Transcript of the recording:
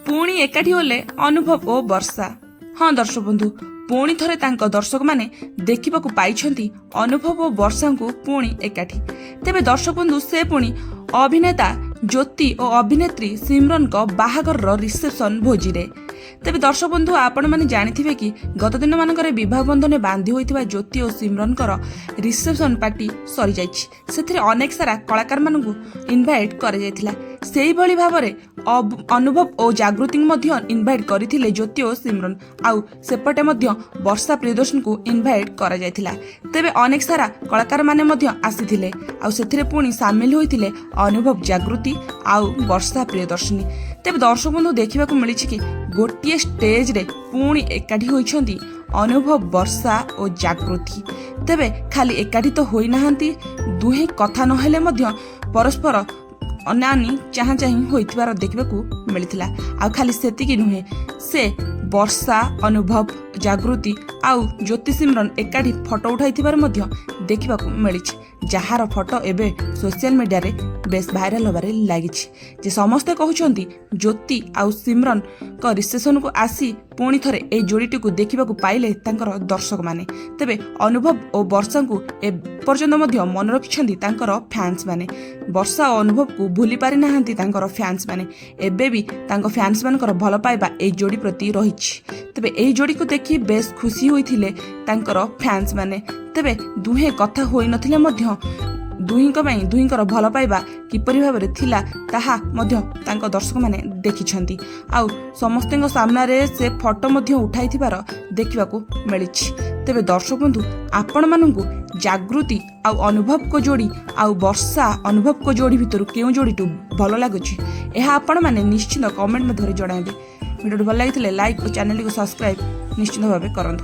ପୁଣି ଏକାଠି ହେଲେ ଅନୁଭବ ଓ ବର୍ଷା। ହଁ ଦର୍ଶକ ବନ୍ଧୁ, ପୁଣି ଥରେ ତାଙ୍କ ଦର୍ଶକମାନେ ଦେଖିବାକୁ ପାଇଛନ୍ତି ଅନୁଭବ ଓ ବର୍ଷାଙ୍କୁ ପୁଣି ଏକାଠି। ତେବେ ଦର୍ଶକ ବନ୍ଧୁ, ସେ ପୁଣି ଅଭିନେତା ଜ୍ୟୋତି ଓ ଅଭିନେତ୍ରୀ ସିମରନଙ୍କ ବାହାଘରର ରିସେପସନ ଭୋଜିରେ। ତେବେ ଦର୍ଶକ ବନ୍ଧୁ, ଆପଣମାନେ ଜାଣିଥିବେ କି ଗତ ଦିନମାନଙ୍କରେ ବିବାହ ବନ୍ଧନରେ ବାନ୍ଧି ହୋଇଥିବା ଜ୍ୟୋତି ଓ ସିମରନଙ୍କର ରିସେପସନ ପାର୍ଟି ସରିଯାଇଛି। ସେଥିରେ ଅନେକ ସାରା କଳାକାରମାନଙ୍କୁ ଇନଭାଇଟ୍ କରାଯାଇଥିଲା। ସେଇଭଳି ଭାବରେ ଅନୁଭବ ଓ ଜାଗୃତିଙ୍କୁ ମଧ୍ୟ ଇନଭାଇଟ୍ କରିଥିଲେ ଜ୍ୟୋତି ଓ ସିମରନ। ଆଉ ସେପଟେ ମଧ୍ୟ ବର୍ଷା ପ୍ରିୟଦର୍ଶନକୁ ଇନଭାଇଟ୍ କରାଯାଇଥିଲା। ତେବେ ଅନେକ ସାରା କଳାକାରମାନେ ମଧ୍ୟ ଆସିଥିଲେ। ଆଉ ସେଥିରେ ପୁଣି ସାମିଲ ହୋଇଥିଲେ ଅନୁଭବ, ଜାଗୃତି ଆଉ ବର୍ଷା ପ୍ରିୟଦର୍ଶିନୀ। ତେବେ ଦର୍ଶକ ବନ୍ଧୁ, ଦେଖିବାକୁ ମିଳିଛି କି ଗୋଟିଏ ଷ୍ଟେଜରେ ପୁଣି ଏକାଠି ହୋଇଛନ୍ତି ଅନୁଭବ, ବର୍ଷା ଓ ଜାଗୃତି। ତେବେ ଖାଲି ଏକାଠି ତ ହୋଇନାହାନ୍ତି, ଦୁହେଁ କଥା ନହେଲେ ମଧ୍ୟ ପରସ୍ପର ଅନାନି ଚାହାଁ ଚାହିଁ ହୋଇଥିବାର ଦେଖିବାକୁ ମିଳିଥିଲା। ଆଉ ଖାଲି ସେତିକି ନୁହେଁ, ସେ ବର୍ଷା, ଅନୁଭବ, ଜାଗୃତି ଆଉ ଜ୍ୟୋତି ସିମରନ ଏକାଠି ଫଟୋ ଉଠାଇଥିବାର ମଧ୍ୟ ଦେଖିବାକୁ ମିଳିଛି, ଯାହାର ଫଟୋ ଏବେ ସୋସିଆଲ ମିଡିଆରେ ବେଶ ଭାଇରାଲ ହେବାରେ ଲାଗିଛି ଯେ ସମସ୍ତେ କହୁଛନ୍ତି ଜ୍ୟୋତି ଆଉ ସିମରନଙ୍କ ରିସେପସନକୁ ଆସି ପୁଣି ଥରେ ଏହି ଯୋଡ଼ିଟିକୁ ଦେଖିବାକୁ ପାଇଲେ ତାଙ୍କର ଦର୍ଶକମାନେ। ତେବେ ଅନୁଭବ ଓ ବର୍ଷାଙ୍କୁ ଏପର୍ଯ୍ୟନ୍ତ ମଧ୍ୟ ମନେ ରଖିଛନ୍ତି ତାଙ୍କର ଫ୍ୟାନ୍ସ ମାନେ। ବର୍ଷା ଓ ଅନୁଭବକୁ ଭୁଲି ପାରିନାହାନ୍ତି ତାଙ୍କର ଫ୍ୟାନ୍ସ ମାନେ। ଏବେ ବି ତାଙ୍କ ଫ୍ୟାନ୍ସ ମାନଙ୍କର ଭଲ ପାଇବା ଏହି ଯୋଡ଼ି ପ୍ରତି ରହିଛି। ତେବେ ଏହି ଯୋଡ଼ିକୁ ଦେଖି ବେଶ ଖୁସି ହୋଇଥିଲେ ତାଙ୍କର ଫ୍ୟାନ୍ସ ମାନେ। ତେବେ ଦୁହେଁ କଥା ହୋଇନଥିଲେ ମଧ୍ୟ ଦୁହିଁଙ୍କ ପାଇଁ ଦୁହିଁଙ୍କର ଭଲ ପାଇବା କିପରି ଭାବରେ ଥିଲା, ତାହା ମଧ୍ୟ ତାଙ୍କ ଦର୍ଶକମାନେ ଦେଖିଛନ୍ତି। ଆଉ ସମସ୍ତଙ୍କ ସାମ୍ନାରେ ସେ ଫଟୋ ମଧ୍ୟ ଉଠାଇଥିବାର ଦେଖିବାକୁ ମିଳିଛି। ତେବେ ଦର୍ଶକ ବନ୍ଧୁ, ଆପଣମାନଙ୍କୁ ଜାଗୃତି ଆଉ ଅନୁଭବଙ୍କ ଯୋଡ଼ି ଆଉ ବର୍ଷା ଅନୁଭବଙ୍କ ଯୋଡ଼ି ଭିତରୁ କେଉଁ ଯୋଡ଼ିଟି ଭଲ ଲାଗୁଛି, ଏହା ଆପଣମାନେ ନିଶ୍ଚିତ କମେଣ୍ଟ ମାଧ୍ୟମରେ ଜଣାଇବେ। ଭିଡ଼ିଓଟି ଭଲ ଲାଗିଥିଲେ ଲାଇକ୍ ଓ ଚ୍ୟାନେଲଟିକୁ ସବସ୍କ୍ରାଇବ୍ ନିଶ୍ଚିତ ଭାବେ କରନ୍ତୁ।